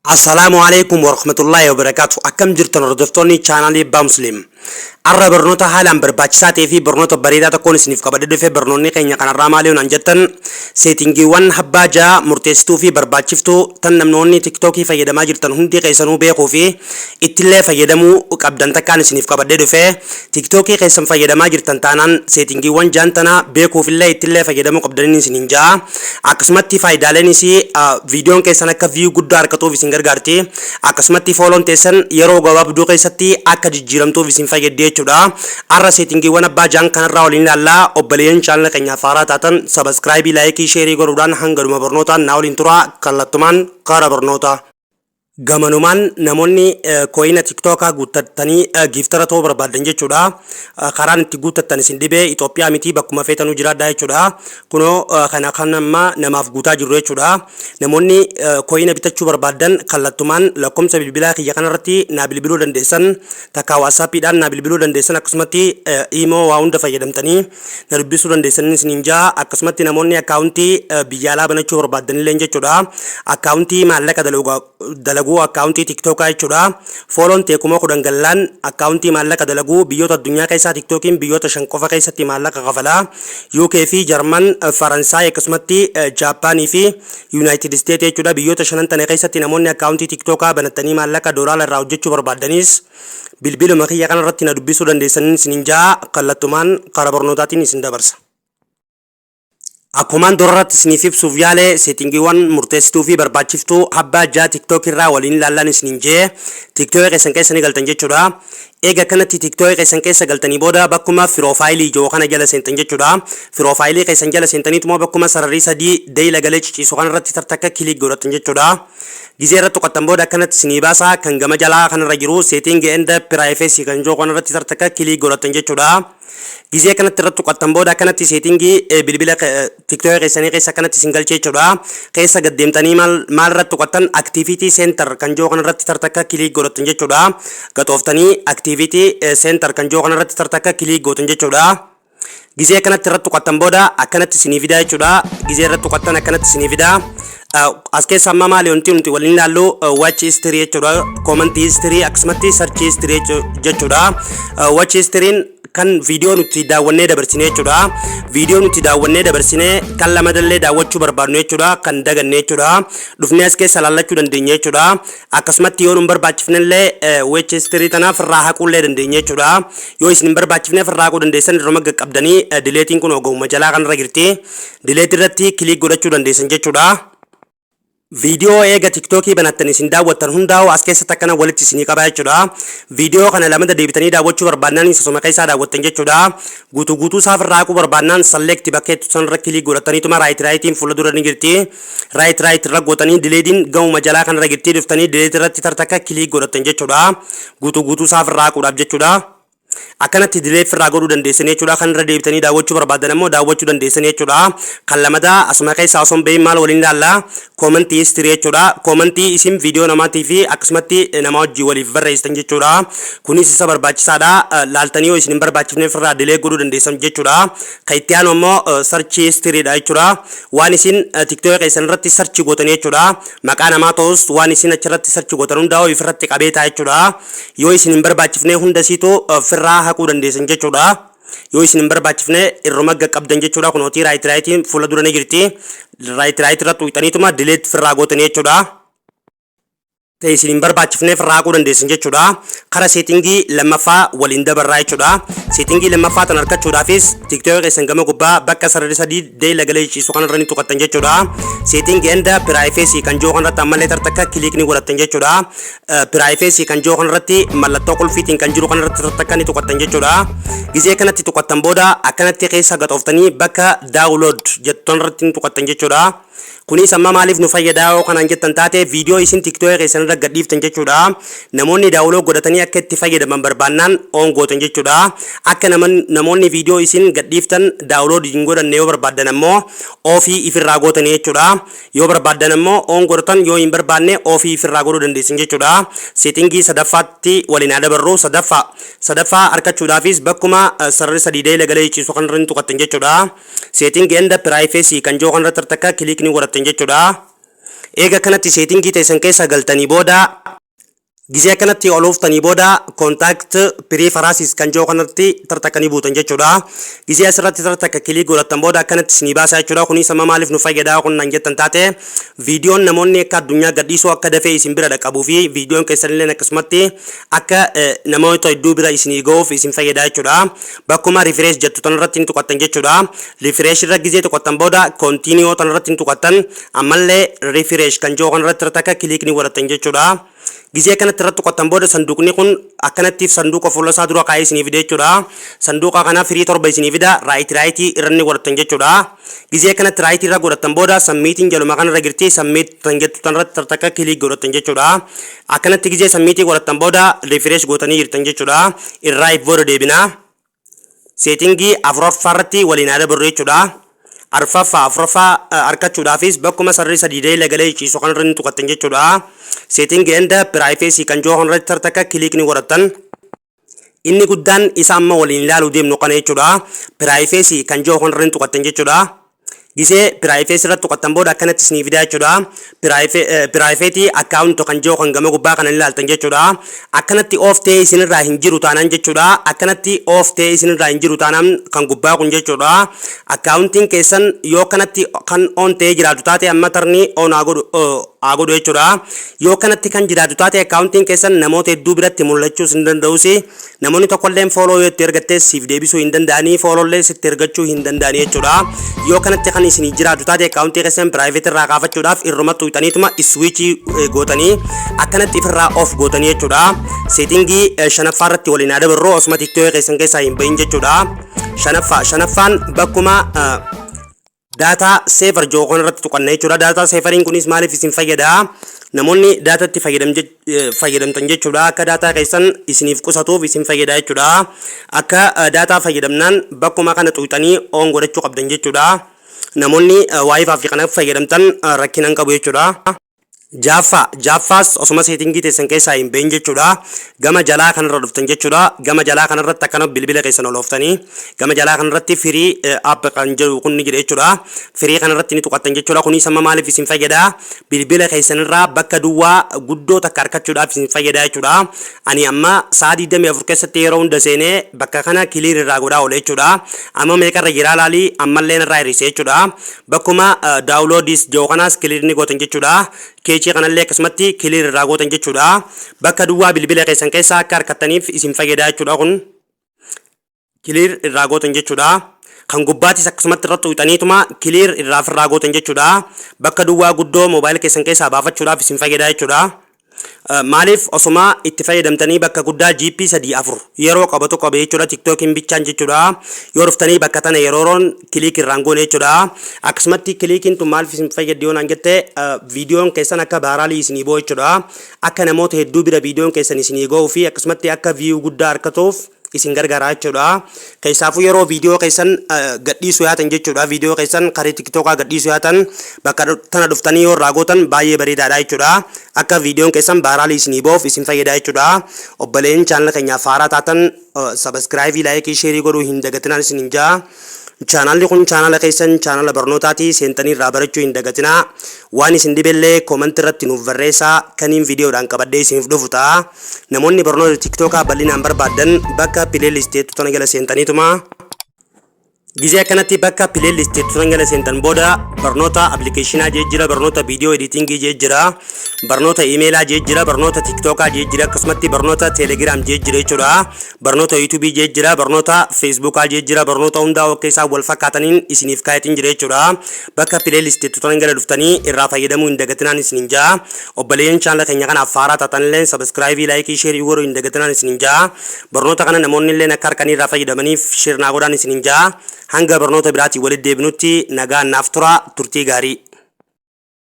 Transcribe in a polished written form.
Assalaamu alaikum warahmatullaahi wabarakaatu. Akkam jirtan, hordoftoonni chaanaalii Abbaa Musliim? Arra barnoota haalaan barbaachisaa ta'ee fi barnoota bareedaa tokkoon isiniif qabadee dhufe. Barnoonni keenya kanarraa maali naan jettan, settingiiwwan abbaa ja'a murteessituu fi barbaachiftuu tan namoonni TikTokii fayyadamaa jirtan hundi keessanuu beekuu fi ittillee fayyadamuu qabdan takkaan isiniif qabadee dhufe. TikTokii keessan fayyadamaa jirtan taanaan, settingiiwwan jaan tana beekuufillee ittillee fayyadamuu qabdaniin isiniin ja'a. Akkasumatti faayidaaleen isii viidiyoon keessan akka view guddaa argatuuf isin gargaarti. Akkasumatti follown teessan yeroo gabaabduu keessatti akka jijjiiramtuuf isin fayyaddi jechuudha. Arra settingiiwwan abbaa jaan kanarraa waliin ilaallaa. Obboleeyyan chaanala keenyaaf haaraa taatan subscribe, like, share godhuudhaan hanga dhuma barnootaan naa waliin tura. Kallattumaan karaa barnootaa. Gamanumaan namoonni coina TikTokaa guuttattanii giftera ta'uu barbaadan jechuudha. Karaan itti guuttattan isin dhibee, Itoophiyaa miti, bakkuma feetanuu jiraadhaa jechuudha. Kunoo kana kan amma namaaf guutaa jirru jechuudha. Namoonni coina bitachuu barbaadan kallattumaan lakkoomsa bilbilaa kiyya kanarratti naa bilbiluu dandeessan. Takka WhatsAppiidhaan naa bilbiluu dandeessan, akkasumatti imo waa hunda fayyadamtanii na dubbisuu dandeessan isiniin jaa. Akkasumatti namoonni akkaawuntii biyya alaa banachuu barbaadanillee jechuudha. Akkaawuntii maallaqa dalaguu, akkaawuntii TikTokaa jechuudha. Follown tee 10,000 gallaan akkaawuntii maallaqa dalaguu biyyoota addunyaa keessaa TikTokiin biyyoota shan qofa keessatti maallaqa kafalaa. UK fi Jarman, Faransaay, akkasumatti Jaappaanii fi United States jechuudha. Biyyoota shanan tana keessatti namoonni akkaawuntii TikTokaa banattanii maallaqa doolaara irraa hojjechuu barbaadanis bilbiluma kiyya kanarratti na dubbisuu dandeessaniin isiniin jaa. Kallattumaan karaa barnootaatiin isin dabarsa. Akkumaan durarratti isiniif ibsuuf yaale, settingiiwwan murteessituu fi barbaachiftuu abbaa ja'a TikTok irraa waliin ilaallan isiniin jee, TikTok keessan keessa ni galtan jechuudha. Eega kanatti TikTok keessan keessa galtanii booda bakkuma profile jiru kana jala seentan jechuudha. Profile keessan jala seentaniituma bakkuma sararrii sadii deeyila galee ciciisu kanarratti tartakka click godhatan jechuudha. Gizee irratti tuqattan booda akkanatti isinii baasa. Kan gama jalaa kanarra jiru setting and privacy kan jiru kanarratti tartakka click godhatan jechuudha. Gizee kanatti irratti tuqattan booda akkanatti settingii bilbila TikTok keessanii keessa akkanatti isin galchee jechuudha. Keessa gad deemtanii maal maal irratti tuqattan? Activity center kan jiru kanarratti tartakka click godhatan jechuudha. Gaxooftanii activity center kan jiru kanarratti tartakka click gootan jechuudha. Gizee kanatti irratti tuqattan booda akkanatti isinii fidaa jechuudha. Gizee irratti tuqattan akkanatti isinii fidaa. As keessa amma maali wanti nuti waliin ilaallu? Watch history jechuudha. Comment history, akkasumatti search history jechuudha. Watch historyn kan viidiyoo nuti daawwannee dabarsine jechuudha. Viidiyoo nuti daawwannee dabarsine kan lamadallee daawwachuu barbaadnu jechuudha. Kan daganne jechuudha. Dhufnee as keessa laallachuu dandeenya jechuudha. Akkasumatti yoo nu hin barbaachifnellee watch history tanaaf irraa haquullee dandeenya jechuudha. Yoo isin hin barbaachifneef irraa haquu dandeessan, irruma qaqqabdanii deleteiin kun ogummaa jalaa kanarra jirti. Delete irratti click godhachuu dandeessan jechuudha. Viidiyoo eega TikTokii banattan isin daawwattan hundaa'u as keessatti akkana walitti isinii qaba jechuudha. Viidiyoo kana lamada deebitanii daawwachuu barbaannaan sosoma keessaa daawwattan jechuudha. Guutuu guutuu isaaf irraa haquu barbaannaan select bakkeettu sanarra click godhataniituma right rightiin fuula dura ni jirti. Right right irra gootanii deleteiin gamuma jalaa kanarra jirti, dhuftanii delete irratti tartakka click godhattan jechuudha. Guutuu guutuu isaaf irraa haquudhaaf jechuudha. Akkanatti delete irraa godhuu dandeessan jechuudha. Kan irra deebitanii daawwachuu barbaadan ammoo daawwachuu dandeessan jechuudha. Kan lamadaa asuma keessaa osoo hin bahin maal waliin ilaalla? Comment history jechuudha. Commentii isin viidiyoo namaatii fi akkasumatti nama wajjin waliif barreessitan jechuudha. Kunis isa barbaachisaadha. Laaltanii yoo isin hin barbaachifne irraa delete godhuu dandeessan jechuudha. Kan itti aanu ammoo search historydha jechuudha. Waan isin TikTok keessan irratti search gootan jechuudha. Maqaa namaa ta'us, waan isin achirratti search gootan hundaa ofirratti qabee ta'a jechuudha. Yoo isin hin barbaachifne hunda isiitu ofirraa haquu dandeessan jechuudha. Yoo isin hin barbaachifne irruma qabdan jechuudha. Kunootii right rightiin fuula dura ni jirti. Right right irratti tuqxaniituma delete ofirraa gootanii jechuudha. Ta'e isin hin barbaachifneef irraa haquu dandeessan jechuudha. Kara settingii lammaffaa waliin dabarraa jechuudha. Settingii lammaffaa tan argachuudhaafis TikTok keessan gama gubbaa bakka sararri sadii deeyila galee ciisu kanarra ni tuqattan jechuudha. Setting and privacy kan jiru kanarratti ammallee tartakka click ni godhattan jechuudha. Privacy kan jiru kanarratti mallattoo qulfiitiin kan jiru kanarratti tartakka ni tuqattan jechuudha. Gizee kanatti tuqattan booda akkanatti keessa gaxooftanii bakka download jettu irratti ni tuqattan jechuudha. Kunis amma maaliif nu fayyadaa yoo kanaan jettan taate, viidiyoo isin TikTok keessan irra gadhiiftan jechuudha. Namoonni download godhatanii akka itti fayyadaman barbaannaan on gootan jechuudha. Akka namoonni viidiyoo isin gadhiiftan download hin godhanne yoo barbaaddan ammoo off ifirraa gootanii jechuudha. Yoo barbaaddan ammoo on godhatan, yoo hin barbaanne off ifirraa godhuu dandeessan jechuudha. Settingii sadaffaatti waliin haa dabarru. Sadaffaa argachuudhaafis bakkuma sararri sadii deela galee ciisu kanarra ni tuqattan jechuudha. Setting and privacy kan jiru kanarratti takka click ni godhattan jechuudha. Eega kanatti settingii teessan keessa galtanii booda, gizee akkanatti ol ooftanii booda, content preferences kan jiru kanatti tartakkanii buutan jechuudha. Gizee asirratti tartakka click godhattan booda akkanatti isinii baasa jechuudha. Kunis amma maaliif nu fayyada kun nan jettan taate, viidiyoon namoonni akka addunyaa gadhiisuu akka dafee isin bira dhaqqabuu fi viidiyoon keessanillee akkasumatti akka namoota hedduu bira isinii ga'uuf isin fayyada jechuudha. Bakkuma refresh jettu tanarratti ni tuqattan jechuudha. Refresh irra gizee tuqattan booda continue tanarratti ni tuqattan. Ammallee refresh kan jiru kanarratti takka click ni godhattan jechuudha. Gizee akkanatti irratti tuqattan booda sanduuqni kun akkanattiif sanduuqa fuula isaa dura kaa'ee isinii fide jechuudha. Sanduuqa kana firii torba isinii fida, right rightii irra ni godhattan jechuudha. Gizee akkanatti rightii irra godhattan booda submitiin jaluma kanarra jirti, submit tan jettu tanarratti takka click godhattan jechuudha. Akkanatti gizee submitii godhattan booda refresh gootanii jirtan jechuudha. Irraa if booda deebinaa. Settingii afuraffaa irratti waliin haa dabarru jechuudha. Arfaffaa argachuudhaafis bakkuma sarri sadii deela galee ciisu kanarra ni tuqattan jechuudha. Setting and privacy kan jiru kanarratti takka click ni godhattan. Inni guddaan isa amma waliin ilaaluu deemnu kana jechuudha. Privacy kan jiru kanarra ni tuqattan jechuudha. Gisee privacy irratti tuqattan booda akkanatti isinii fidaa jechuudha. Private account kan jiru kan gama gubbaa kana ilaaltan jechuudha. Akkanatti off ta'ee isinirraa hin jiru taanaan jechuudha. Akkanatti off ta'ee isinirraa hin jiru taanaan kan gubbaa kun jechuudha. Accountiin keessan yoo kanatti kan on ta'ee jiraatu taate, amma turn on haa godhu jechuudha. Yoo kanatti kan jiraatu taate, accountiin keessan namoota hedduu biratti mul'achuus hin danda'us. Namoonni tokkolleen follow yoo itti ergatte siif deebisuu hin danda'anii, followllee sitti ergachuu hin danda'anii jechuudha. Yoo kanatti kan isinii jiraatu taate, accountii keessan private irraa kaafachuudhaaf irruma tuqxaniituma switchii gootanii akkanatti ifirraa off gootanii jechuudha. Settingii shanaffaa irratti waliin haa dabarru, osuma TikTokii keessan keessaa hin bahin jechuudha. Shanaffaan bakkuma data saver jiru irratti tuqanna jechuudha. Data saveriin kunis maaliif isin fayyada? Namoonni datatti fayyadamtan jechuudha. Akka data keessan isiniif qusatuuf isin fayyada jechuudha. Akka data fayyadamnaan bakkuma kana tuqxanii on godhachuu qabdan jechuudha. Namoonni WiFi fi kana fayyadamtan rakkina hin qabu jechuudha. Jaaffaa, jaaffaas osuma settingii teessan keessaa hin bahin jechuudha. Gama jalaa kanarra dhuftan jechuudha. Gama jalaa kanarratti akkana bilbila keessan ol ooftanii gama jalaa kanarratti free up kan jedhu kun ni jira jechuudha. Free kanarratti ni tuqattan jechuudha. Kunis amma maaliif isin fayyada? Bilbila keessanirraa bakka duwwaa guddoo takka argachuudhaaf isin fayyada jechuudha. Ani amma sa'a 24 keessatti yeroo hunda seenee bakka kana clear irraa godhaa oole jechuudha. Amma meeqarra jiraa laalii, ammallee irraa hir'ise jechuudha. Bakkuma downloads jiru kanaas clear ni gootan jechuudha. Cachii kanallee akkasumatti clear irraa gootan jechuudha. Bakka duwwaa bilbila keessan keessaa akka harkattaniif isin fayyada jechuudha kun. Clear irraa gootan jechuudha. Kan gubbaatis akkasumatti irratti tuqxaniituma clear irraa ofirraa gootan jechuudha. Bakka duwwaa guddoo moobaayila keessan keessaa baafachuudhaaf isin fayyada jechuudha. Maaliif osuma itti fayyadamtanii bakka guddaa GB 3 4 yeroo qabatu qabe jechuudha TikTokiin bichaan jechuudha. Yoo dhuftanii bakka tana yeroo click irraan goone jechuudha. Akkasumatti clickiin tun maaliif isin fayyaddi yoo naan jette, viidiyoon keessan akka viralii isinii bu'u jechuudha. Akka namoota hedduu bira viidiyoon keessan isinii ga'uu fi akkasumatti akka view guddaa argatuuf isin gargaara jechuudha. Keessaafuu yeroo viidiyoo keessan gadhiisuu yaatan jechuudha. Viidiyoo keessan karaa TikTokaa gadhiisuu yaatan bakka tana dhuftanii yoo irraa gootan baay'ee bareedaadha jechuudha. Akka viidiyoon keessan viralii isinii ba'uuf isin fayyada jechuudha. Obboleen channela keenyaaf haaraa taatan subscribeii, likeii, shareii godhuu hin dagatinaan isin hin jaa. Channelli kun channela keessan, channela barnootaati, seentanii irraa barachuu hin dagatinaa. Waan isin dhibellee commentii irratti nuuf barreessaa, kaniin viidiyoodhaan qabadhee isiniif dhufu ta'a. Namoonni barnoota TikTokaa bal'inaan barbaaddan bakka playlisteetu tana jala seentaniituma. Gizee akkanatti bakka playlisteetu tana jala seentan booda barnoota applicationaa jee jira, barnoota video editingii jee jira, barnoota emailaa jee jira, barnoota TikTokaa jee jira, akkasumatti barnoota Telegram jee jira jechuudha. Barnoota YouTubeii jee jira, barnoota Facebookaa jee jira, barnoota hundaa of keessaa wal fakkaataniin isiniif kaayatiin jira jechuudha. Bakka playlisteetu tana jala dhuftanii irraa fayyadamuu hin dagatinaan isiniin jaa. Obboleeyyan channela keenya kanaaf haaraa taatanillee subscribeii, likeii, shareii godhuu hin dagatinaan isiniin jaa. Barnoota kana namoonni illee akka harkanii irraa fayyadamaniif share naa godhaan isiniin jaa. Hanga barnoota biraatiin walitti deebinutti nagaan naaf tura, turtii gaarii.